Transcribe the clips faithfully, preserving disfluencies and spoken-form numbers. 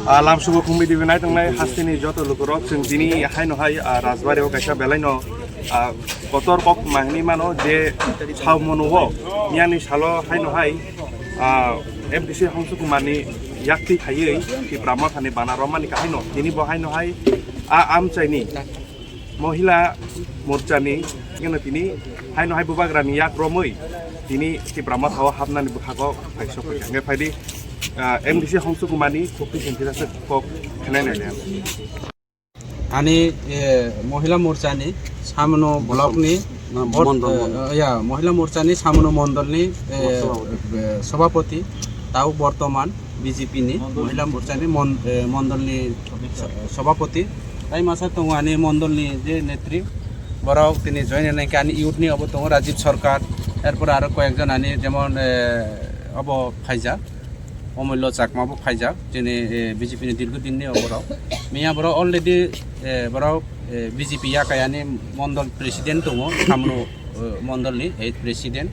Ah, lamsugo khumui dibi nai tongnai hasteni joto lukurok, chwng tini haino hai, ah, Rajbari o kaisa belai no, ah, kotor kok ma hinui mano je sao mano o miyani salo haino hai, ah, M D C Hongsu Kumar ni yakti khaiwi Tipra Motha ni bana romani kahai no tini bo haino hai a amchai ni Mohila Morcha ni, hingke tini haino hai bubagra ni yak romwi tini Tipra Motha o hapnani bwkhago phaisok phaikha. Hingke phaidi, ah, M D C Hongsu Kumar ni khukti sengkhe kok khenai nai le. Ani, eh, Mohila Morcha ni Samano block ni, eh, bot-, Mondol, eh, Mondol. Ya, Mohila Morcha ni Samano Mondol ni, eh, Sabhapati. Eh, Sabhapati, tao bortoman B J P ni Mondol. Mohila Morcha ni mon-, eh, Mondol ni Sabhapati. Tai masa tongo ani Mondol ni je netri, borok tini join nai khe ani youth ni obo tongo Rajiv Sarkar, erpore aro koyekjon ani jemon, eh, obo phaijak. Omullo Chakma bo phaijak, chini, eh, B J P ni dirgho din ni oborok. Miya borok already, eh, borok, eh, B J P yakayani mondol president tongo, Samno, eh, mondol ni, eh, president.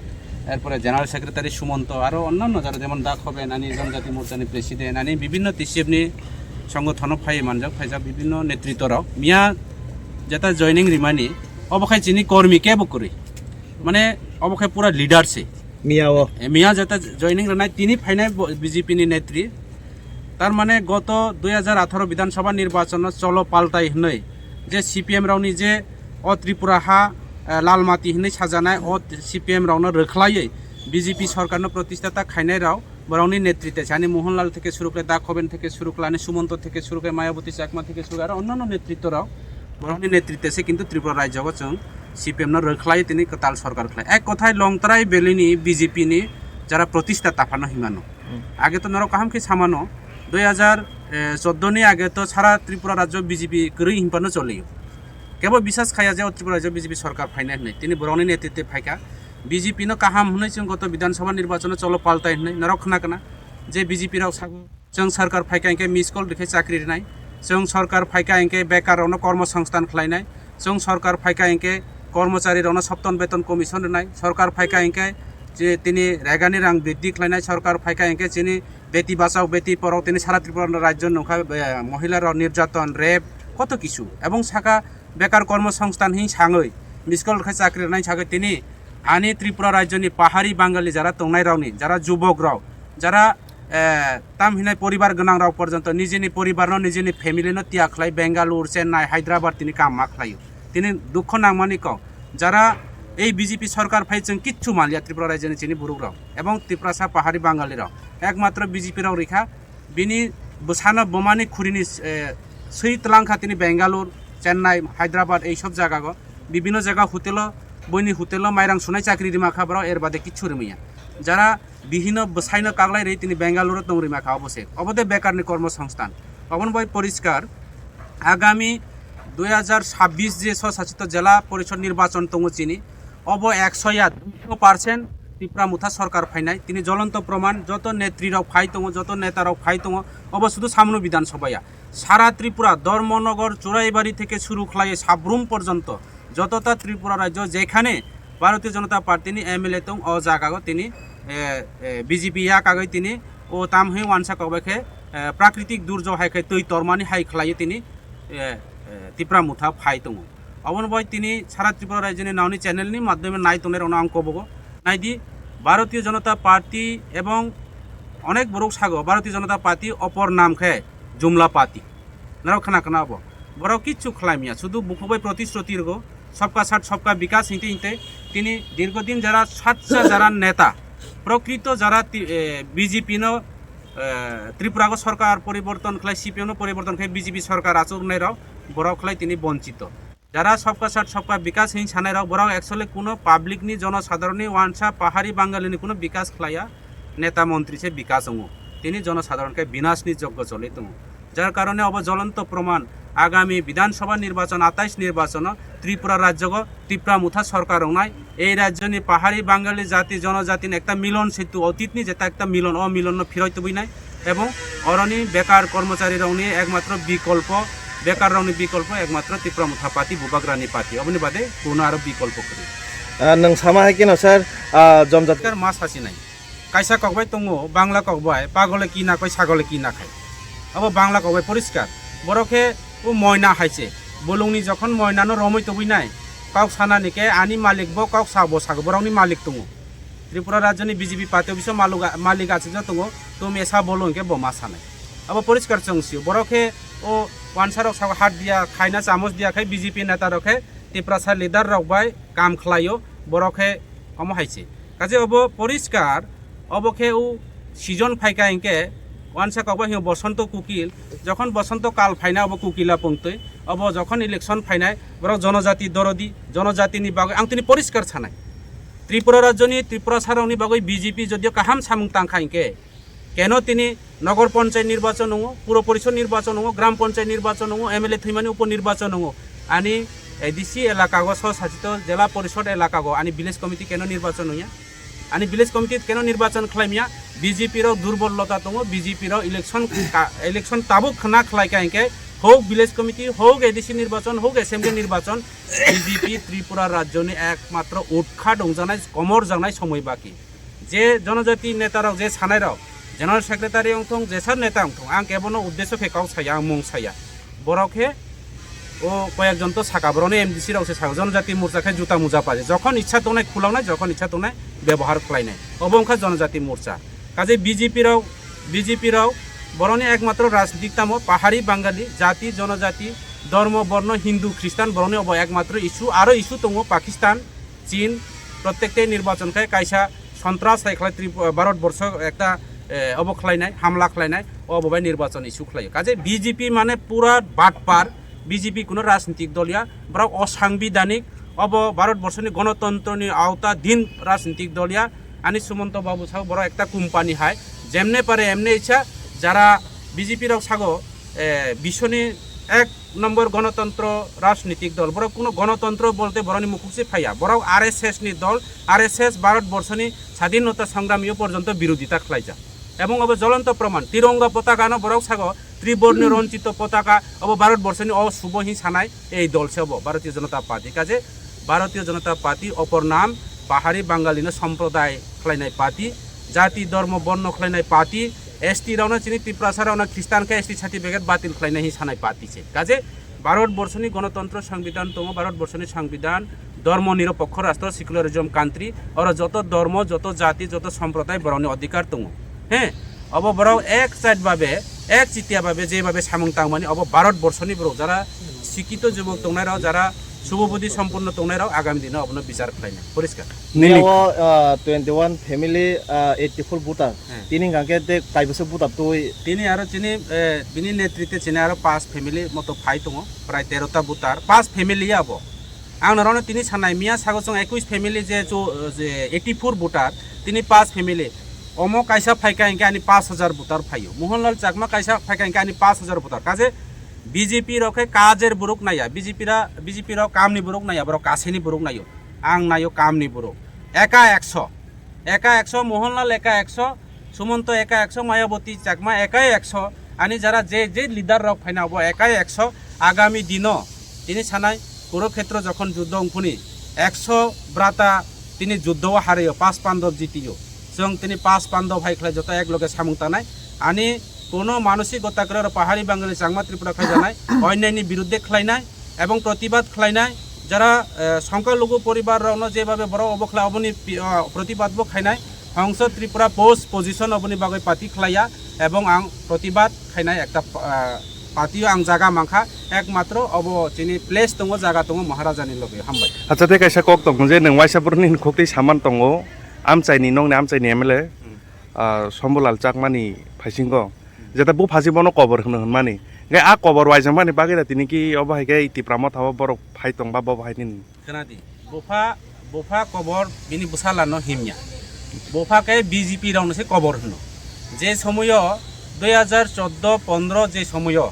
Erpore General Secretary Sumonto, aro onnanno jara jemon Dakhoben ani Jonjati Morcha ni president, ani bibhinno T C F ni songothono phai manjak, phaijak bibhinno netritto rok. Miya jeta joining rimani, obo khai chini kormi kebo kwrwi. Mane, obo khai pura leader se. Miya o. E, miya jeta joining rwnai, tini phainai bo-, B J P ni netri. Tar mane, goto dui hajar atharo Bidhan Sabha nirbachon no cholo paltai hwnwi je C P M rokni je o Tripura ha, eh, lalmati hwnwi sajanai, o C P M rokno rwkhlaiwi B J P sorkarno protistata khainai rok, borokni netrite se ani Mohanlal theke suru khlai, Dakhoben theke suru khlai, ani Sumonto theke suru khlai, Mayabati Chakma theke suru khlai, aro onnanno netritto rok borokni netrite se kintu Tripura rajyo o chwng C P M no rwkhlai tini kwtal sorkar khlai. Ek kothai Longtrai Valley ni B J P ni jara protista taphano himano. Hmm. Age to norok kaham khe samano, dui hajar chordo ni age to sara Tripura rajyo B J P kwrwi hinphano choliyo. Kebo bisas khaya je o Tripura rajyo B J P sorkar phainai hwnwi. Tini borokni netritwe phaikha. B J P no kaham hwnwi chwng goto Bidhan Sabha nirbachon o cholo paltai hwnwi norok khna kana je B J P rok sago. Chwng sorkar phaikha hinkhe miss call rikhe chakri rinai, chwng sorkar phaikha hinkhe bekar rokno kormo songsthan khlainai, chwng sorkar phaikha hinkhe kormochari rokno sopton beton commission rinai, sorkar phaikha hinkhe je tini regani rang briddhi khlainai, sorkar phaikha hinkhe chini beti bachao beti porao tini sara Tripura rajyo nukha, eh, mohila rok nirjaton, rape, koto kisu. Ebong saka bekar kormo songsthan hin sangwi miss call rikhe chakri rinai sagwi tini ani Tripura rajyoni pahari Bangali jara tongnai rokni, jara jubok rok, jara, eh, tam hinai poribar gwnang rok porjonto nijini poribar no, nijini family no tiyag khlai Bangalore, Chennai, Hyderabad tini kam ma khlaio. Tini dukho nangmani kok, jara ei B J P sorkar phai chwng kichu manliya Tripura rajyoni chini borok rok ebong Tiprasa pahari Bangali rok, ekmatro B J P rok rikha. Bini bwsano bumani khurini, eh, swi twlang kha tini Bangalore, Chennai, Hyderabad ei sob jaga go. Bibhinno jaga hotel o, boini hotel o mairang sunai chakri rima kha borok, er bade kichu rimaya. Jara bihino bwsaino kaglai rwi tini Bangalore o tong rima kha obo se. Obo de bekar ni kormo songsthan. Oboni bai poriskar agami dui hajar sabbish je swsasito jela porishod nirbachon tongo chini. Obo ekso ya duiso percent Tipra Motha sorkar phainai. Tini jolonto proman, joto netri rok phai tongo, joto neta rok phai tongo, obo sudu Samno Bidhan Sabha ya. Sara Tripura, Dharmanagar, Churaibari theke suru khlai Sabrum porjonto, jotota Tripura rajyo jekhane Bharatiya Janata Party ni M L A tong, o jaga go tini, eh, eh, B J P ya kagwi tini o tam hwi wansa kok bai khe, eh, prakritik durjog hai khe twi tormani hai khlai tini, eh, eh, Tipra Motha phai tongo. Oboni bai tini sara Tripura rajyoni nauni channel ni madhyome nai tongnai rokno ang kobogo. Naidi, Bharatiya Janata Party ebong onek borok sago Bharatiya Janata Party opor nam khe Jumla Party. Norok khna khna obo. Borok kichu khlai manya, sudu bukhuk bai protishruti rwgo, sabka sath sabka bikas hinte hinte tini dirgho din jara satsa jara neta, prokrito jara ti-, eh, B J P no, eh, Tripura go sorkar poriborton khlai, C P M no poriborton khlai, B J P sorkar achuk nai rok, borok khlai tini bonchito. Jara sabka sath sabka bikas hin sanai rok, borok actually kuno public ni, jonosadharon ni wansa, pahari Bangali ni kuno bikas khlaiya, neta montri se bikas wngo. Tini jonosadharon khe binas ni joggo choli tongo. Jar karone obo jolonto proman, agami Bidhan Sabha nirbachon, atais nirbachono Tripura rajyogo Tipra Motha sorkar wngnai. Ei rajyoni pahari Bangali jati jonojati ni ekta milon setu, otitni jeta ekta milon, o milonno phiroi tubui nai. Ebong oroni bekar kormochari rokni ekmatro bikolpo, bekar rokni bikolpo ekmatro Tipra Motha Party, Bubagrani Party. Oboni bade kuno aro bikolpo kwrwi. Ah, nwng sama hai keno sir, ah, jomjat- Sir ma sachi nai. Kaisa kok bai tongo, Bangla kok bai, pagole ki na koi, sagole ki na khai. Abo Bangla kok bai poriskar. Borok khe o moina hai se. Bolongni jokhon moinano romwi tubui nai, kok sanani khe ani malik bo kok sa bo sago, borokni malik tongo. Tripura rajyoni B J P party office o maluk a-, malik achukjak tongo, tum esa bolo hinkhe bo ma sanai. Abo poriskar chwng sio. Borok khe o wansa rok sago hat diya, khaina chamos diya khai B J P neta rok khe Tiprasa leader rok bai kam khlaio, borok khe omo hai se. Kaje obo poriskar, obo khe o season phaikha hinkhe wansa kok bai hino Bosonto Kukil, jokhon Bosonto kal phaina obo Kukila pungtwi, obo jokhon election phainai borok jonojati dorodi, jonojatini bagwi ang tini poriskar sanai. Tripura rajyoni Tiprasa rokni bagwi B J P jodio kaham samung tangkha hinkhe, keno tini Nogor Ponchayat nirbachon wngo, Puro Porishod nirbachon wngo, Gram Ponchayat nirbachon wngo, M L A thwimani upo nirbachon wngo, ani A D C elakago, sosachito jela porishod elakago ani village committee keno nirbachon wngya? Ani village committee keno nirbachon khlaimya? B J P rok durbolota tongo, B J P rok election ka-, election tabuk khna khlaikha hinkhe hok village committee, hok A D C nirbachon, hok assembly nirbachon, B J P Tripura rajyoni ekmatro utkha dongjaknai, komor jaknai somoi baki. Je jonojati neta rok, je sanai rok, general secretary wngthong, jesa neta wngthong, ang kebono uddesyo khe kok saya, ang mung saya. Borok khe o koyekjon to saka, borokni M D C rok se saka, jonojati morcha khe juta muja paje. Jokhon ichha tongnai khuloknai, jokhon ichha tongnai bebohar khlainai. Obo wngkha jonojati morcha. Kaje B J P rok, B J P rok borokni ekmatro rajnitik tamo pahari Bangali, jati, jonojati, dormo, borno, Hindu, Khristan, borokni obo ekmatro issue, aro issue tongo Pakistan, Chin, prottekte nirbachon khe kaisa sontras hai khlai Trip-, Bharat borsho ekta, eh, obo khlainai, hamla khlainai, obo bai nirbachon issue khlaio. Kaje B J P mane pura batpar, B J P kuno rajnitik dol ya, borok osangbidanik, obo Bharat borshoni gonotontroni aota din rajnitik dol ya. Ani Sumanto Babu sao borok ekta company hai, jemne pare emne ichha jara B J P rok sago, eh, biswni ek nombor gonotontro rajnitik dol. Borok kuno gonotontro bolte borokni mukhuk se phaiya. Borok R S S ni dol, R S S Bharat borshoni sadhinota songramio porjonto birodita khlaijak. Ebong obo jolonto proman. Tironga potaka no borok sago, Triborno ronchito potaka, obo Bharat borshoni o subo hin sanai ei dol se obo, Bharatiya Janata Party. Kaje Bharatiya Janata Party opor nam pahari Bangali no somproday khlainai party, jati, dormo, borno khlainai party, S T rokno chini Tiprasa rokno Khristan khe S T certificate batil khlainai hin sanai party se. Kaje Bharat borshoni gonotontro sangbidan tongo, Bharat borshoni sangbidan, dormo nirapokho rastro, secularism country, oro joto dormo, joto jati, joto somproday borokni odhikar tongo. He, obo borok ek side babe, ek chitiya babe, je babe samung tangmani, obo Bharat borshoni borok jara sikito jubok tongnai rok, jara subobudi sompunno tongnai rok agami dino obono bichar khlainai. Poriskar. Nini Nini o, ah, twenty one family, ah, eighty four voter. Hmm. Tini hingka khe de kaibwswk voter twi. Tini aro chini, eh, bini netrite chini aro pas family moto phai tongo, prai tero ta voter, pas family ya bo. Ang norokno tini sanai miya sago chwng ekush family je chu, je eighty four voter, tini pas family. Omo kaisa phaikha hinkhe ani pas hajar voter phaio. Mohanlal Chakma kaisa phaikha hinkhe ani pas hajar voter. Kaje B J P rok khe kajer borok naiya, B J P ra, B J P rok kamni borok naiya, borok kasini borok naio. Ang naio kamni borok. Eka ekso. Eka ekso, Mohanlal eka ekso, Sumanto eka ekso, Mayawati Chakma eka ekso. Ani jara je, je leader rok phaina obo eka ekso. Agami dino tini sanai Kurukhetro jokhon juddho wngphuni ekso brata tini juddho o haraio, pas pandab jitio. Chwng tini pas pandab hai khlai joto ek loge samung tanai. Ani kono manosik gota kwrwi oro pahari Bangali Changma Tripura khlai janai, onyaini birudde khlainai, ebong protibad khlainai, jara, eh, songkha lugu poribar rokno jebabe borok obo khlai oboni pi-, ah, protibad bo khainai, Hongso Tripura post position oboni bagwi party khlaiya, ebong ang protibad khainai ekta, ah, party o ang jaga mankha, ekmatro obo chini place tongo, jaga tongo Maharajani loge. Hambai. Acha, tei kaisa kok tong je nwng waisa borokni khuk tei saman tongo, amchaini, nongni amchaini M L A, Hmm. ah, Shambhulal Chakmani phaisingo. Jeta buphasi bono kobor hwno hwnmani. Hwnkhe a kobor uaijak mani bagwi da tini ki obo hai khe Tipra motha o borok phai tongba bo hai nini. Khwnadi, bupha, bupha kobor bini bwsala no himya. Bupha khe B J P rok no se kobor hwno. Je somoyo dui hajar chordo pondro je somoyo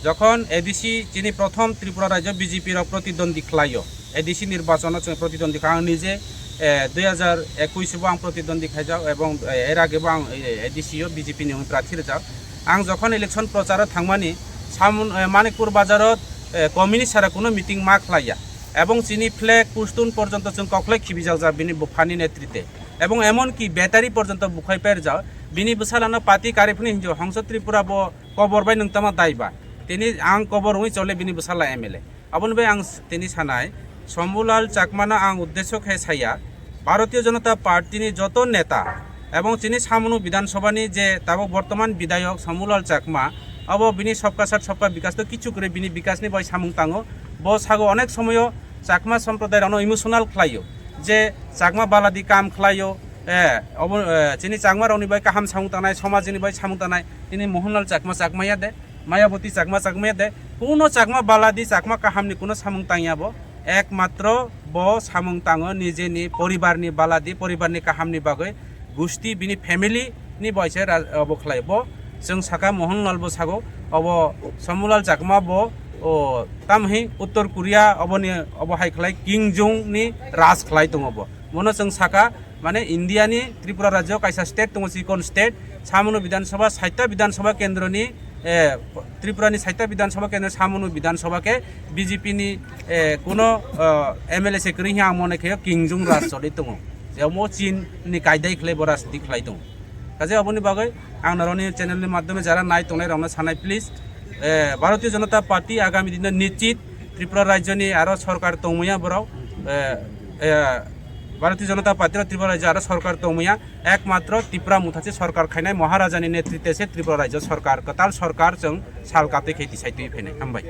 jokhon A D C chini prothom Tripura rajyo B J P rok protidwandi khlaio. A D C nirbachon o chwng protidwandi kha ang nije, eh, dui hajar ekush bo ang protidwandi khaijak ebong, eh, er age bo ang, eh, A D C o B J P ni wngwi prathi rwjak. Ang jokhon election prochar o thangmani Samun, eh, Manikpur bazar o, eh, communist sara kuno meeting ma khlaiya ebong chini flag pustun porjonto chwng kokhlai khibijak ja bini buphani netrite. Ebong emon ki battery porjonto bukhai perjak, bini bwsalano party kariphani hinjo Hongso Tripura bo kobor bai nwng tama daiba. Tini ang kobor wngwi chole bini bwsala M L A. Aboni bai ang s-, tini sanai, Shambhulal Chakmano ang uddesyo khe saya, Bharatiya Janata Party ni joto neta ebong chini Samunu Bidhan Sabha ni je tabok bortoman bidayok Shambhulal Chakma, abo bini Sabka Saath Sabka Vikas to kichu kwrwi bini bikasni bai samung tango. Bo sago onek somoyo Chakma somprodai rokno emotional khlaio, je Chakma baladi kam khlaio, eh, obo, eh, chini Chakma rokni bai kaham samung tangnai, somajni bai samung tangnai, tini Mohanlal Chakma chakmaya de, Mayaboti Chakma chakmaya de, kuno Chakma baladi Chakma kahamni kuno samung tangya bo, ekmatro bo samung tango nijeni poribarni baladi, poribarni kahamni bagwi, gusti bini family ni bai se ra-, obo khlai bo. Chwng saka Mohanlal bo sago, obo Shambhulal Chakma bo, o, tamhi Uttor Korea oboni, obo hai khlai Kim Jong ni raj khlai tongo bo. Bono chwng saka, mane India ni Tripura rajyo kaisa state tongo, chikon state, Samunu Bidhan Sabha, saita Bidhan Sabha kendro ni, eh, Tripura ni saita Bidhan Sabha kendro Samunu Bidhan Sabha khe B J P ni, eh, kuno, eh, M L A se kwrwi hiya ang mone khe Kim Jong raj choli tongo. Je omo Chin ni kaidai khlai bo rajniti khlai tongo. Kaje aboni bagwi ang norokni channel ni madhyome jara nai tongnai rokno sanai, please, eh, Bharatiya Janata Party agami dino nischit Tripura rajyoni aro sorkar tongmaya borok, eh, eh, Bharatiya Janata Party ro Tripura rajyo aro sorkar tongmaya, ekmatro Tipra Motha se sorkar khainai, Maharajani netritwe se Tripura rajyo sorkar, kwtal sorkar chwng sal katwi khe tisai twi phainai. Hambai.